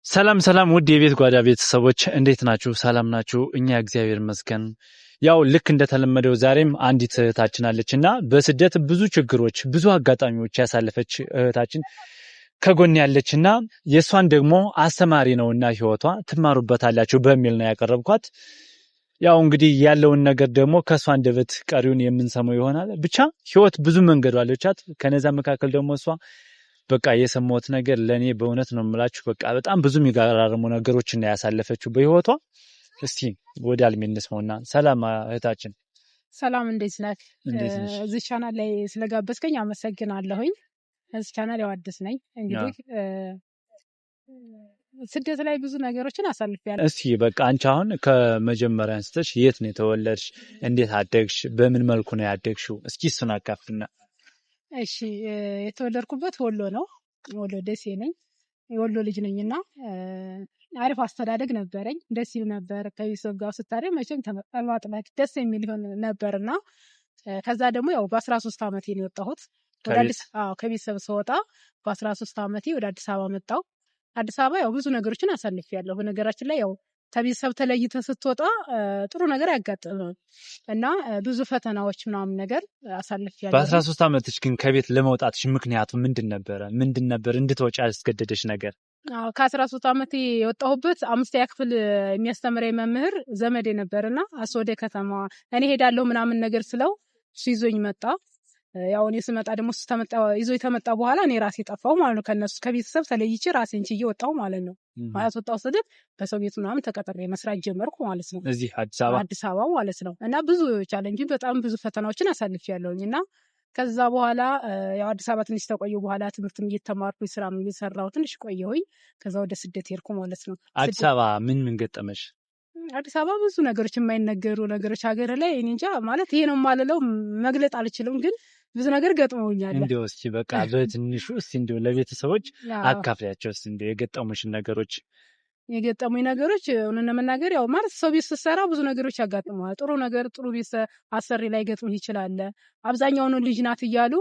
ሰላም ሰላም ውድ የቤት ጓዳ ቤተሰቦች እንዴት ናችሁ? ሰላም ናችሁ? እኛ እግዚአብሔር ይመስገን። ያው ልክ እንደተለመደው ዛሬም አንዲት እህታችን አለች እና በስደት ብዙ ችግሮች፣ ብዙ አጋጣሚዎች ያሳለፈች እህታችን ከጎን ያለች እና የእሷን ደግሞ አስተማሪ ነውና ህይወቷ ትማሩበታላችሁ በሚል ነው ያቀረብኳት። ያው እንግዲህ ያለውን ነገር ደግሞ ከእሷ አንደበት ቀሪውን የምንሰማው ይሆናል። ብቻ ህይወት ብዙ መንገዱ አለቻት። ከነዛ መካከል ደግሞ እሷ በቃ የሰማሁት ነገር ለእኔ በእውነት ነው የምላችሁ፣ በቃ በጣም ብዙ የሚገራርሙ ነገሮችን ነው ያሳለፈችው በህይወቷ። እስቲ ወደ አልሚ እንስማውና፣ ሰላም እህታችን። ሰላም፣ እንዴት ነህ? እንዴት ነሽ? እዚህ ቻናል ላይ ስለጋበዝከኝ አመሰግናለሁኝ። እዚህ ቻናል ያው አዲስ ነኝ። እንግዲህ ስደት ላይ ብዙ ነገሮችን አሳልፌያለሁ። እስቲ በቃ አንቺ አሁን ከመጀመሪያ አንስተሽ የት ነው የተወለድሽ? እንዴት አደግሽ? በምን መልኩ ነው ያደግሽው? እስኪ እሱን አካፍልና። እሺ፣ የተወለድኩበት ወሎ ነው። ወሎ ደሴ ነኝ። የወሎ ልጅ ነኝ እና አሪፍ አስተዳደግ ነበረኝ። ደስ ይል ነበር። ከቤተሰብ ጋር ስታደግ መቼም ተመጥመጥ ደስ የሚል ይሆን ነበር እና ከዛ ደግሞ ያው በ13 ዓመቴ ነው የወጣሁት። ወደ አዲስ አዎ፣ ከቤተሰብ ስወጣ በ13 ዓመቴ ወደ አዲስ አበባ መጣሁ። አዲስ አበባ ያው ብዙ ነገሮችን አሳልፌያለሁ። በነገራችን ላይ ያው ከቤተሰብ ተለይተህ ስትወጣ ጥሩ ነገር አያጋጥምም እና ብዙ ፈተናዎች ምናምን ነገር አሳልፌያለሁ። በ13 ዓመትሽ ግን ከቤት ለመውጣትሽ ምክንያቱ ምንድን ነበረ? ምንድን ነበር እንድትወጪ ያስገደደሽ ነገር? አዎ፣ ከ13 ዓመቴ የወጣሁበት አምስተኛ ክፍል የሚያስተምረኝ መምህር ዘመዴ ነበርና አስወደ ከተማ እኔ ሄዳለሁ ምናምን ነገር ስለው እሱ ይዞኝ መጣ። ያው እኔ ስመጣ ደግሞ እሱ ተመጣ ይዞ የተመጣ በኋላ እኔ ራሴ ጠፋሁ ማለት ነው። ከነሱ ከቤተሰብ ተለይቼ ራሴን ችዬ ወጣሁ ማለት ነው። ማለት ወጣሁ ስል በሰው ቤት ምናምን ተቀጥሬ መስራት ጀመርኩ ማለት ነው። እዚህ አዲስ አበባ። አዲስ አበባ ማለት ነው። እና ብዙ challenge፣ በጣም ብዙ ፈተናዎችን አሳልፌያለሁኝ እና ከዛ በኋላ ያው አዲስ አበባ ትንሽ ተቆየሁ። በኋላ ትምህርትም እየተማርኩኝ ስራም እየሰራሁ ትንሽ ቆየሁኝ። ከዛ ወደ ስደት ሄድኩ ማለት ነው። አዲስ አበባ ምን ምን ገጠመሽ? አዲስ አበባ ብዙ ነገሮች፣ የማይነገሩ ነገሮች ሀገር ላይ እኔ እንጃ፣ ማለት ይሄ ነው የማልለው መግለጥ አልችልም፣ ግን ብዙ ነገር ገጥመውኛል። እንዲያው እስኪ በቃ በትንሹ እስኪ እንዲያው ለቤተሰቦች አካፍያቸው እስኪ እንዲያው የገጠሙሽን ነገሮች። የገጠሙኝ ነገሮች እውነት ለመናገር ያው ማለት ሰው ቤት ስትሰራ ብዙ ነገሮች ያጋጥመዋል። ጥሩ ነገር ጥሩ ቤት አሰሪ ላይ ገጥምህ ይችላል። አብዛኛውን ልጅ ናት እያሉ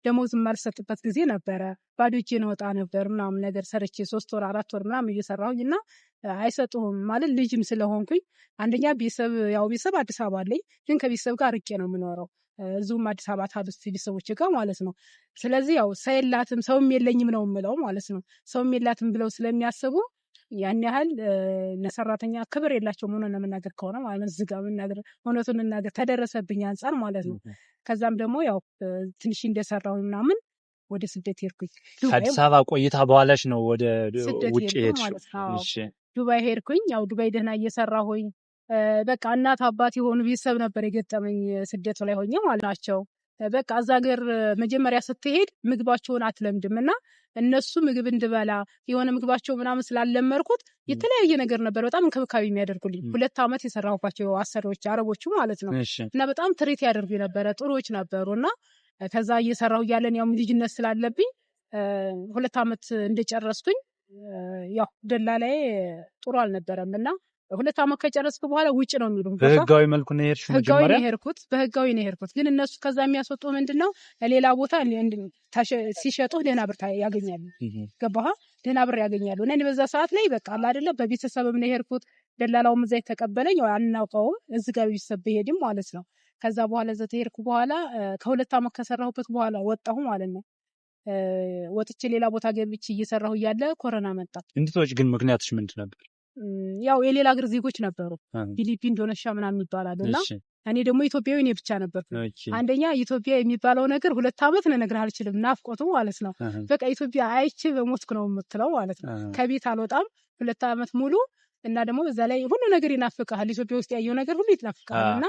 ደሞዝ የማልሰጥበት ጊዜ ነበረ። ባዶ እጄን እወጣ ነበር ምናምን ነገር ሰርቼ 3 ወር 4 ወር ምናምን እየሰራሁኝ እና አይሰጡህም፣ ማለት ልጅም ስለሆንኩኝ። አንደኛ ቤተሰብ ያው ቤተሰብ አዲስ አበባ አለኝ፣ ግን ከቤተሰብ ጋር ርቄ ነው የምኖረው። እዚሁም አዲስ አበባ ታሉት ቤተሰቦች ጋር ማለት ነው። ስለዚህ ያው ሰው የላትም፣ ሰውም የለኝም ነው የምለው ማለት ነው። ሰውም የላትም ብለው ስለሚያስቡ ያን ያህል ለሰራተኛ ክብር የላቸውም። ሆነ ለመናገር ከሆነ ማለት ነው። እዚህ ጋር መናገር እውነቱን እንናገር ተደረሰብኝ አንጻር ማለት ነው። ከዛም ደግሞ ያው ትንሽ እንደሰራሁ ምናምን ወደ ስደት ሄድኩኝ። ከአዲስ አበባ ቆይታ በኋላሽ ነው ወደ ውጭ ሄድሽው? ዱባይ ሄድኩኝ። ያው ዱባይ ደህና እየሰራሁኝ በቃ እናት አባት የሆኑ ቤተሰብ ነበር የገጠመኝ ስደቱ ላይ ሆኜ ማለት ናቸው። በቃ እዛ ሀገር መጀመሪያ ስትሄድ ምግባቸውን አትለምድም እና እነሱ ምግብ እንድበላ የሆነ ምግባቸው ምናምን ስላለመርኩት የተለያየ ነገር ነበር በጣም እንክብካቤ የሚያደርጉልኝ። 2 ዓመት የሰራሁባቸው አሰሪዎች አረቦቹ ማለት ነው። እና በጣም treat ያደርጉ ነበረ፣ ጥሩዎች ነበሩ። እና ከዛ እየሰራሁ እያለን ያው ልጅነት ስላለብኝ 2 ዓመት እንደጨረስኩኝ ያው ደላላዬ ጥሩ አልነበረም እና 2 ዓመት ከጨረስኩ በኋላ ውጭ ነው የሚሉ። በህጋዊ መልኩ ነው የሄድሽው? ህጋዊ ነው የሄድኩት፣ በህጋዊ ነው የሄድኩት። ግን እነሱ ከዛ የሚያስወጡ ምንድን ነው ሌላ ቦታ ሲሸጡ ደህና ብር ያገኛሉ። ገባህ? ደህና ብር ያገኛሉ። እና እኔ በዛ ሰዓት ላይ በቃ አለ አይደለ በቤተሰብም ነው የሄድኩት። ደላላውም እዛ የተቀበለኝ ያው አናውቀውም፣ እዚህ ጋር ቤተሰብ ብሄድም ማለት ነው። ከዛ በኋላ እዛ ተሄድኩ በኋላ ከ2 ዓመት ከሰራሁበት በኋላ ወጣሁ ማለት ነው። ወጥቼ ሌላ ቦታ ገብቼ እየሰራሁ እያለ ኮሮና መጣ። እንድትወጪ ግን ምክንያትሽ ምንድን ነበር? ያው የሌላ ሀገር ዜጎች ነበሩ፣ ፊሊፒን፣ ኢንዶኔሽያ ምናምን ይባላሉ እና እኔ ደግሞ ኢትዮጵያዊ እኔ ብቻ ነበርኩ። አንደኛ ኢትዮጵያ የሚባለው ነገር 2 ዓመት ልነግርህ አልችልም፣ ናፍቆቱ ማለት ነው። በቃ ኢትዮጵያ አይቼ በሞትኩ ነው የምትለው ማለት ነው። ከቤት አልወጣም 2 ዓመት ሙሉ እና ደግሞ በዛ ላይ ሁሉ ነገር ይናፍቅሃል። ኢትዮጵያ ውስጥ ያየው ነገር ሁሉ ይናፍቅሃል እና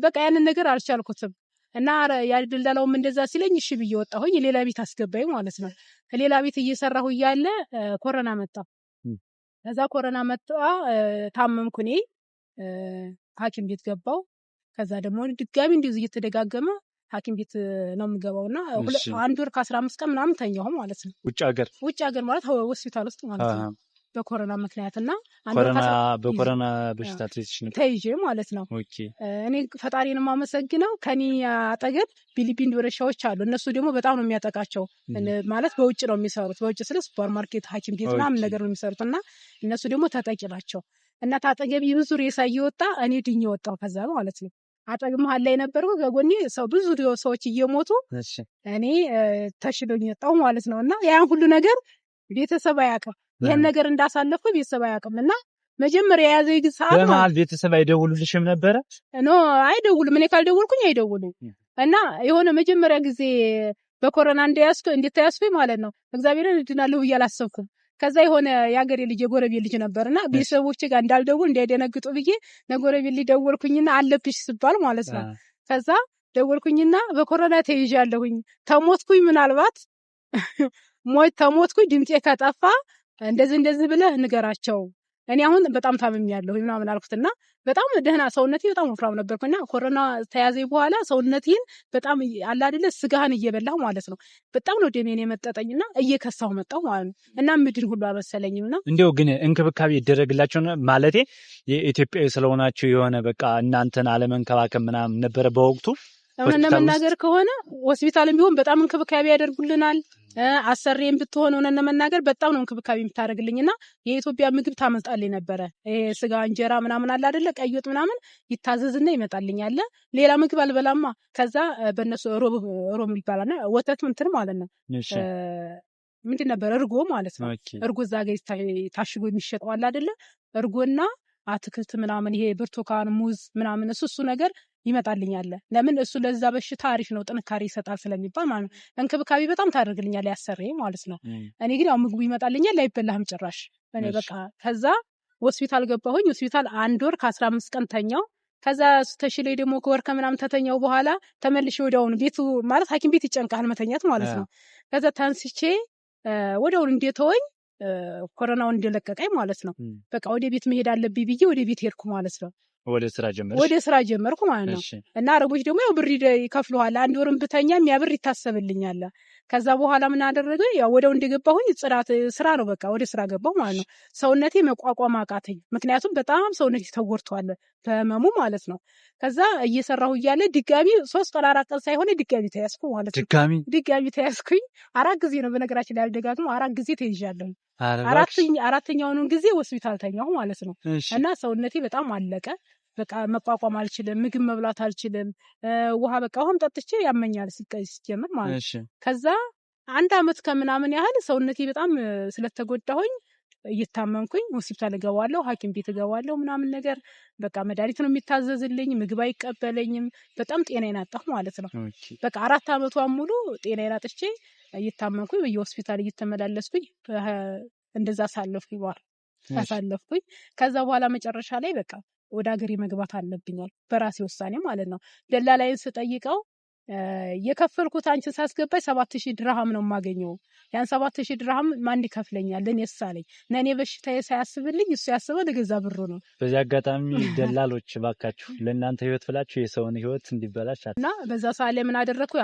በቃ ያንን ነገር አልቻልኩትም። እና ያደላላውም እንደዛ ሲለኝ እሺ ብዬ ወጣሁኝ። ሌላ ቤት አስገባኝ ማለት ነው። ሌላ ቤት እየሰራሁ እያለ ኮሮና መጣ። ከዛ ኮሮና መጣ፣ ታመምኩ እኔ፣ ሐኪም ቤት ገባው። ከዛ ደግሞ ድጋሚ እንዲሁ እየተደጋገመ ሐኪም ቤት ነው የምገባው እና 1 ወር ከ15 ቀን ምናምን ተኛሁ ማለት ነው። ውጭ ሀገር? ውጭ ሀገር ማለት ሆስፒታል ውስጥ ማለት ነው በኮሮና ምክንያት እና አንድ ወር ኮሮና ከአስራ በኮሮና በሽታ ተይዘሽ ነበር? ተይዤ ማለት ነው። okay። እኔ ፈጣሪን የማመሰግነው ከኔ አጠገብ ፊሊፒን ዶረሻዎች አሉ። እነሱ ደግሞ በጣም ነው የሚያጠቃቸው። ማለት በውጭ ነው የሚሰሩት። በውጭ ስለ ሱፐር ማርኬት፣ ሐኪም ቤት ምናምን ነገር ነው የሚሰሩት እና እነሱ ደግሞ ተጠቂ ናቸው። እና ታጠገቢ ብዙ ሬሳ እየወጣ እኔ ድኜ ወጣሁ ከዛ ማለት ነው። አጠገብ መሀል ላይ ነበርኩ። ከጎኔ ሰው ብዙ ሰዎች እየሞቱ እኔ ተሽሎኝ ወጣሁ ማለት ነው። እና ያን ሁሉ ነገር ቤተሰብ አያውቅም። ይሄን ነገር እንዳሳለፍኩ ቤተሰብ አያውቅም። እና መጀመሪያ የያዘኝ ሰዓት በመሀል ቤተሰብ አይደውሉልሽም ነበረ? no አይደውሉም። እኔ ካልደወልኩኝ አይደውሉም። እና የሆነ መጀመሪያ ጊዜ በኮሮና እንደተያዝኩኝ ማለት ነው እግዚአብሔርን እድናለሁ ብዬ አላሰብኩም። ከዛ የሆነ የአገሬ ልጅ የጎረቤት ልጅ ነበርና ቤተሰቦቼ ጋር እንዳልደውል እንዳይደነግጡ ብዬ ለጎረቤት ልጅ ደወልኩኝና አለብሽ ስባል ማለት ነው። ከዛ ደወልኩኝና በኮሮና ተይዣለሁኝ፣ ተሞትኩኝ፣ ምናልባት ሞት ተሞትኩኝ፣ ድምጤ ከጠፋ እንደዚህ እንደዚህ ብለህ ንገራቸው፣ እኔ አሁን በጣም ታምሜያለሁ ምናምን አልኩትና በጣም ደህና ሰውነቴ በጣም ወፍራም ነበርኩና ኮሮና ተያዘኝ በኋላ ሰውነቴን በጣም አለ አይደለ ስጋህን እየበላሁ ማለት ነው። በጣም ነው ደሜን የመጠጠኝና እየከሳሁ መጣሁ ማለት ነው። እና ምድን ሁሉ አልመሰለኝምና እንደው ግን እንክብካቤ ይደረግላቸው ማለቴ የኢትዮጵያዊ ስለሆናችሁ የሆነ በቃ እናንተን አለመንከባከብ ምናምን ነበረ በወቅቱ? እውነት ለመናገር ከሆነ ሆስፒታልም ቢሆን በጣም እንክብካቤ ያደርጉልናል። አሰሪም ብትሆን እውነት ለመናገር በጣም ነው እንክብካቤ የምታደርግልኝና የኢትዮጵያ ምግብ ታመጣልኝ ነበረ። ይሄ ስጋ እንጀራ ምናምን አለ አይደለ ቀይ ወጥ ምናምን ይታዘዝና ይመጣልኛል። ሌላ ምግብ አልበላማ። ከዛ በእነሱ ሮብ ይባላል ወተት እንትን ማለት ነው። ምንድን ነበር እርጎ ማለት ነው። እርጎ እዛ ጋር ታሽጎ የሚሸጠው አለ አይደለ እርጎና አትክልት ምናምን ይሄ ብርቱካን፣ ሙዝ ምናምን እሱ ነገር ይመጣልኛል። ለምን እሱ ለዛ በሽታ አሪፍ ነው፣ ጥንካሬ ይሰጣል ስለሚባል ማለት ነው። እንክብካቤ በጣም ታደርግልኛል ያሰሬ ማለት ነው። እኔ ግን ያው ምግቡ ይመጣልኛል አይበላህም ጭራሽ። እኔ በቃ ከዛ ሆስፒታል ገባሁኝ። ሆስፒታል 1 ወር ከ15 ቀን ተኛው። ከዛ ተሽለኝ ደግሞ ከወር ከምናምን ተተኛው በኋላ ተመልሼ ወዲያውኑ ቤቱ ማለት ሐኪም ቤት ይጨንቃል መተኛት ማለት ነው። ከዛ ታንስቼ ወዲያውኑ እንደተወኝ ኮሮናውን እንደለቀቀኝ ማለት ነው። በቃ ወደ ቤት መሄድ አለብኝ ብዬ ወደ ቤት ሄድኩ ማለት ነው። ወደ ስራ ጀመርሽ? ወደ ስራ ጀመርኩ ማለት ነው። እና አረቦች ደግሞ ያው ብር ይከፍሉሃል። አንድ ወርም ብተኛ ያ ብር ይታሰብልኛል። ከዛ በኋላ ምን አደረገ? ያው ወዲያው እንደገባሁኝ ጽዳት ስራ ነው በቃ ወደ ስራ ገባሁ ማለት ነው። ሰውነቴ መቋቋም አቃተኝ። ምክንያቱም በጣም ሰውነቴ ተጎድቷል በህመሙ ማለት ነው። ከዛ እየሰራሁ እያለ ድጋሚ 3 ቀን 4 ቀን ሳይሆን ድጋሚ ተያዝኩ ማለት ነው። ድጋሚ ተያዝኩኝ። 4 ጊዜ ነው በነገራችን ላይ አልደጋግሞ 4 ጊዜ ተይዣለሁ። አራተኛውን ጊዜ ሆስፒታል ተኛሁ ማለት ነው። እና ሰውነቴ በጣም አለቀ። በቃ መቋቋም አልችልም፣ ምግብ መብላት አልችልም። ውሃ በቃ ውሃም ጠጥቼ ያመኛል ሲጀምር ማለት ነው። ከዛ 1 ዓመት ከምናምን ያህል ሰውነቴ በጣም ስለተጎዳሁኝ እየታመምኩኝ ሆስፒታል እገባለሁ፣ ሐኪም ቤት እገባለሁ ምናምን ነገር በቃ መድኃኒት ነው የሚታዘዝልኝ፣ ምግብ አይቀበለኝም። በጣም ጤናዬን አጣሁ ማለት ነው። በቃ 4 ዓመቷን ሙሉ ጤናዬን አጥቼ እየታመምኩኝ በየሆስፒታል እየተመላለስኩኝ እንደዛ አሳለፍኩኝ አሳለፍኩኝ። ከዛ በኋላ መጨረሻ ላይ በቃ ወደ ሀገሬ መግባት አለብኛል በራሴ ውሳኔ ማለት ነው። ደላላዬን ስጠይቀው የከፈልኩት አንቺን ሳስገባኝ 7000 ድርሃም ነው የማገኘው። ያን 7000 ድርሃም ማን ይከፍለኛል? ለኔስ አለኝ። ለኔ በሽታዬ ሳያስብልኝ እሱ ያስበው ለገዛ ብሩ ነው። በዚህ አጋጣሚ ደላሎች ባካችሁ ለእናንተ ህይወት ብላችሁ የሰውን ህይወት እንዲበላሽ እና በዛ ሰዓት ላይ ምን አደረኩ?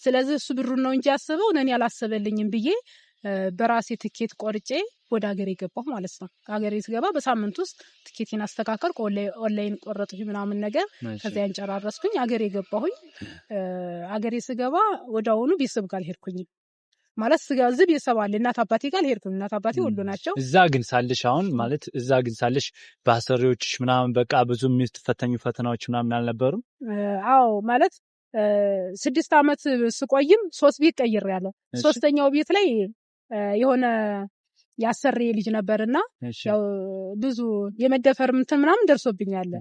ስለዚህ እሱ ብሩን ነው እንጂ ያስበው ለኔ አላሰበልኝም ብዬ በራሴ ትኬት ቆርጬ ወደ ሀገሬ ገባሁ ማለት ነው። ሀገሬ ስገባ በሳምንት ውስጥ ትኬቴን አስተካከልኩ፣ ኦንላይን ቆረጥኩኝ ምናምን ነገር። ከዛ ያንጨራረስኩኝ ሀገሬ ገባሁኝ። ሀገሬ ስገባ ወዲያውኑ ቤተሰብ ጋር አልሄድኩኝም ማለት እዚህ ቤተሰብ አለ፣ እናት አባቴ ጋር አልሄድኩም። እናት አባቴ ወሎ ናቸው። እዛ ግን ሳለሽ አሁን ማለት እዛ ግን ሳለሽ በአሰሪዎችሽ ምናምን በቃ ብዙ የሚፈተኙ ፈተናዎች ምናምን አልነበሩም? አዎ ማለት 6 ዓመት ስቆይም 3 ቤት ቀይሬያለሁ። 3ኛው ቤት ላይ የሆነ ያሰሪ ልጅ ነበርና ያው ብዙ የመደፈር እንትን ምናምን ደርሶብኛል።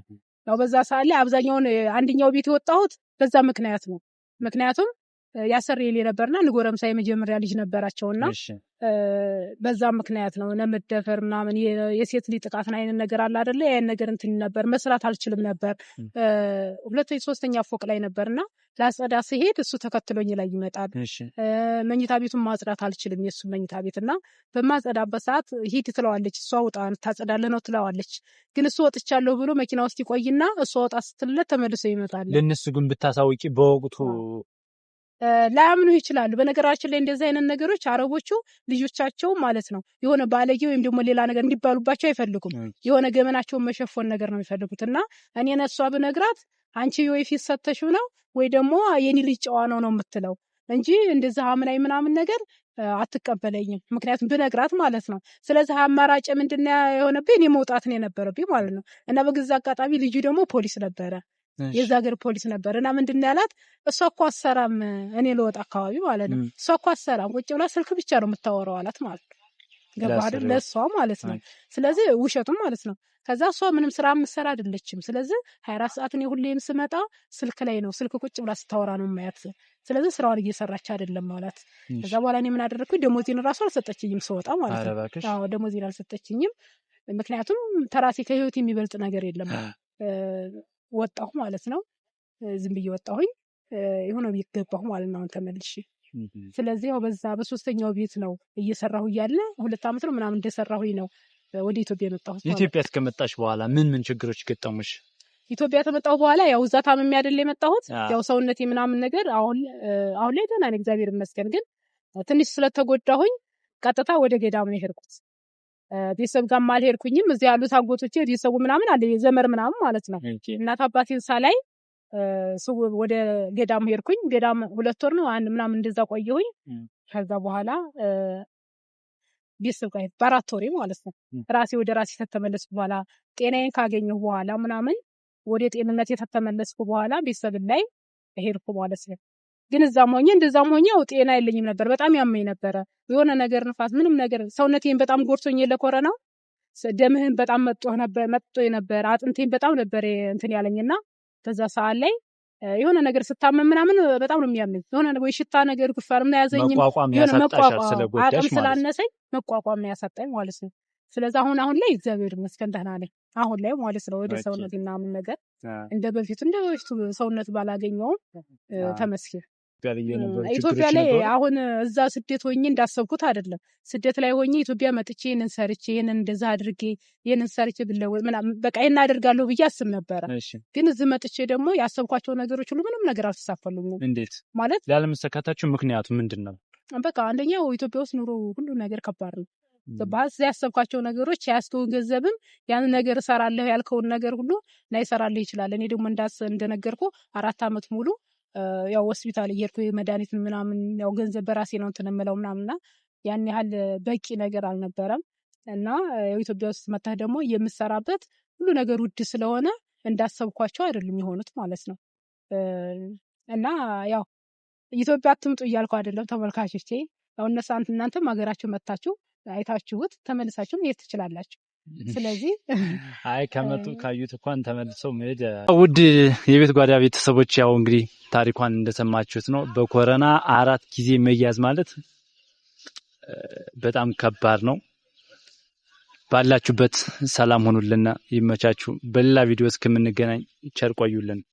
ያው በዛ ሰዓት ላይ አብዛኛውን አንደኛው ቤት የወጣሁት በዛ ምክንያት ነው። ምክንያቱም ያሰሪ ልጅ ነበርና ንጎረምሳ የመጀመሪያ ልጅ ነበራቸውና በዛ ምክንያት ነው ለመደፈር ምናምን የሴት ልጅ ጥቃት አይነት ነገር አለ አይደለ? ያን ነገር እንትን ነበር መስራት አልችልም ነበር። 2ኛ 3ኛ ፎቅ ላይ ነበርና ላጸዳ ስሄድ እሱ ተከትሎኝ ላይ ይመጣል። መኝታ ቤቱን ማጽዳት አልችልም የሱ መኝታ ቤትና በማጸዳበት ሰዓት ሂድ ትለዋለች፣ እሷ ውጣ ታጸዳለህ ነው ትለዋለች። ግን እሱ ወጥቻለሁ ብሎ መኪና ውስጥ ይቆይና እሷ ወጣ ስትልለት ተመልሶ ይመጣል። ለነሱ ግን ብታሳውቂ በወቅቱ ላያምኑ ይችላሉ። በነገራችን ላይ እንደዚህ አይነት ነገሮች አረቦቹ ልጆቻቸው ማለት ነው የሆነ ባለጌ ወይም ደግሞ ሌላ ነገር እንዲባሉባቸው አይፈልጉም። የሆነ ገመናቸውን መሸፈን ነገር ነው የሚፈልጉት። እና እኔ እሷ ብነግራት አንቺ ወይ ፊት ሰተሽው ነው ወይ ደግሞ የኔ ልጅ ጨዋ ነው ነው የምትለው እንጂ እንደዛ አምናኝ ምናምን ነገር አትቀበለኝም። ምክንያቱም ብነግራት ማለት ነው። ስለዚህ አማራጭ ምንድን ነው የሆነብኝ? እኔ መውጣት ነው የነበረብኝ ማለት ነው። እና በገዛ አጋጣሚ ልጁ ደግሞ ፖሊስ ነበረ፣ የዛ ሀገር ፖሊስ ነበር። እና ምንድን ነው ያላት፣ እሷ እኮ አትሰራም፣ እኔ ለወጥ አካባቢ ማለት ነው። እሷ እኮ አትሰራም፣ ቁጭ ብላ ስልክ ብቻ ነው የምታወራው አላት ማለት ነው። ገባህ አይደል? ለእሷ ማለት ነው። ስለዚህ ውሸቱም ማለት ነው። ከዛ እሷ ምንም ስራ የምትሰራ አይደለችም። ስለዚህ 24 ሰዓት እኔ ሁሌም ስመጣ ስልክ ላይ ነው፣ ስልክ ቁጭ ብላ ስታወራ ነው የማያት። ስለዚህ ስራዋን እየሰራች አይደለም ማለት። ከዛ በኋላ እኔ ምን አደረግኩኝ? ደሞዜን እራሱ አልሰጠችኝም ስወጣ ማለት ነው። አዎ ደሞዜን አልሰጠችኝም። ምክንያቱም ተራሴ ከህይወት የሚበልጥ ነገር የለም። ወጣሁ ማለት ነው። ዝም ብዬ ወጣሁኝ። የሆነ ቤት ገባሁ ማለት ነው አሁን ተመልሼ። ስለዚህ ያው በዛ በሶስተኛው ቤት ነው እየሰራሁ እያለ 2 ዓመት ነው ምናምን እንደሰራሁኝ ነው ወደ ኢትዮጵያ የመጣሁት። ኢትዮጵያ እስከመጣሽ በኋላ ምን ምን ችግሮች ገጠሙሽ? ኢትዮጵያ ተመጣሁ በኋላ ያው እዛ ታምሜ አይደል የመጣሁት። ያው ሰውነቴ ምናምን ነገር አሁን ላይ ደህና ነኝ እግዚአብሔር ይመስገን። ግን ትንሽ ስለተጎዳሁኝ ቀጥታ ወደ ገዳም ነው የሄድኩት። ቤተሰብ ጋርም አልሄድኩኝም። እዚህ ያሉት አጎቶቼ ቤተሰቡ ምናምን አለ ዘመር ምናምን ማለት ነው። እናት አባቴን ሳላይ ወደ ገዳም ሄድኩኝ። ገዳም 2 ወር ነው አንድ ምናምን እንደዛ ቆየሁኝ። ከዛ በኋላ ቤተሰብ ጋር በ4 ወሬ ማለት ነው ራሴ ወደ ራሴ ተተመለስኩ በኋላ ጤናዬን ካገኘሁ በኋላ ምናምን ወደ ጤንነት የተተመለስኩ በኋላ ቤተሰብ ላይ ሄድኩ ማለት ነው። ግን እዛም ሆኜ እንደዛም ሆኜ ያው ጤና የለኝም ነበር። በጣም ያመኝ ነበረ። የሆነ ነገር ንፋስ፣ ምንም ነገር ሰውነቴን በጣም ጎድቶኝ የለ ኮረናው ደምህን በጣም መጥጦ ነበር። አጥንቴን በጣም ነበር እንትን ያለኝና በዛ ሰዓት ላይ የሆነ ነገር ስታመም ምናምን በጣም ነው የሚያመኝ። የሆነ ወይ ሽታ ነገር ጉንፋን ምናምን ያዘኝም የሆነ መቋቋም አቅም ስላነሰኝ መቋቋም ነው ያሳጣኝ ማለት ነው። ስለዚህ አሁን ላይ እግዚአብሔር ይመስገን ደህና ነኝ አሁን ላይ ማለት ነው። ወደ ሰውነት ምናምን ነገር እንደ በፊቱ ሰውነት ባላገኘውም ተመስገን። ኢትዮጵያ ላይ አሁን እዛ ስደት ሆኜ እንዳሰብኩት አይደለም። ስደት ላይ ሆኜ ኢትዮጵያ መጥቼ ይሄንን ሰርቼ ይሄንን እንደዛ አድርጌ ይሄንን ሰርቼ ብለወጥ ምናምን በቃ ይሄን አደርጋለሁ ብዬ አስብ ነበረ። ግን እዚህ መጥቼ ደግሞ ያሰብኳቸው ነገሮች ሁሉ ምንም ነገር አልተሳካልኝም። እንዴት ማለት ላለመሳካታችሁ ምክንያቱ ምንድን ነው? በቃ አንደኛው ኢትዮጵያ ውስጥ ኑሮ ሁሉ ነገር ከባድ ነው። ባስ ያሰብኳቸው ነገሮች ያስከውን ገንዘብም ያን ነገር እሰራለሁ ያልከውን ነገር ሁሉ ላይሰራልህ ይችላል። እኔ ደግሞ እንደነገርኩ 4 ዓመት ሙሉ ያው ሆስፒታል እየሄድኩ መድኃኒት ምናምን ያው ገንዘብ በራሴ ነው እንትን የምለው ምናምንና ያን ያህል በቂ ነገር አልነበረም። እና ኢትዮጵያ ውስጥ መጥተህ ደግሞ የምሰራበት ሁሉ ነገር ውድ ስለሆነ እንዳሰብኳቸው አይደሉም የሆኑት ማለት ነው። እና ያው ኢትዮጵያ አትምጡ እያልኩ አይደለም ተመልካቾቼ። ያው እናንተም ሀገራችሁ መጥታችሁ አይታችሁት ተመልሳችሁ መሄድ ትችላላችሁ። ስለዚህ አይ ከመጡ ካዩት እንኳን ተመልሰው መሄድ። ውድ የቤት ጓዳ ቤተሰቦች ያው እንግዲህ ታሪኳን እንደሰማችሁት ነው። በኮረና 4 ጊዜ መያዝ ማለት በጣም ከባድ ነው። ባላችሁበት ሰላም ሆኑልና ይመቻችሁ። በሌላ ቪዲዮ እስከምንገናኝ ቸር ቆዩልን።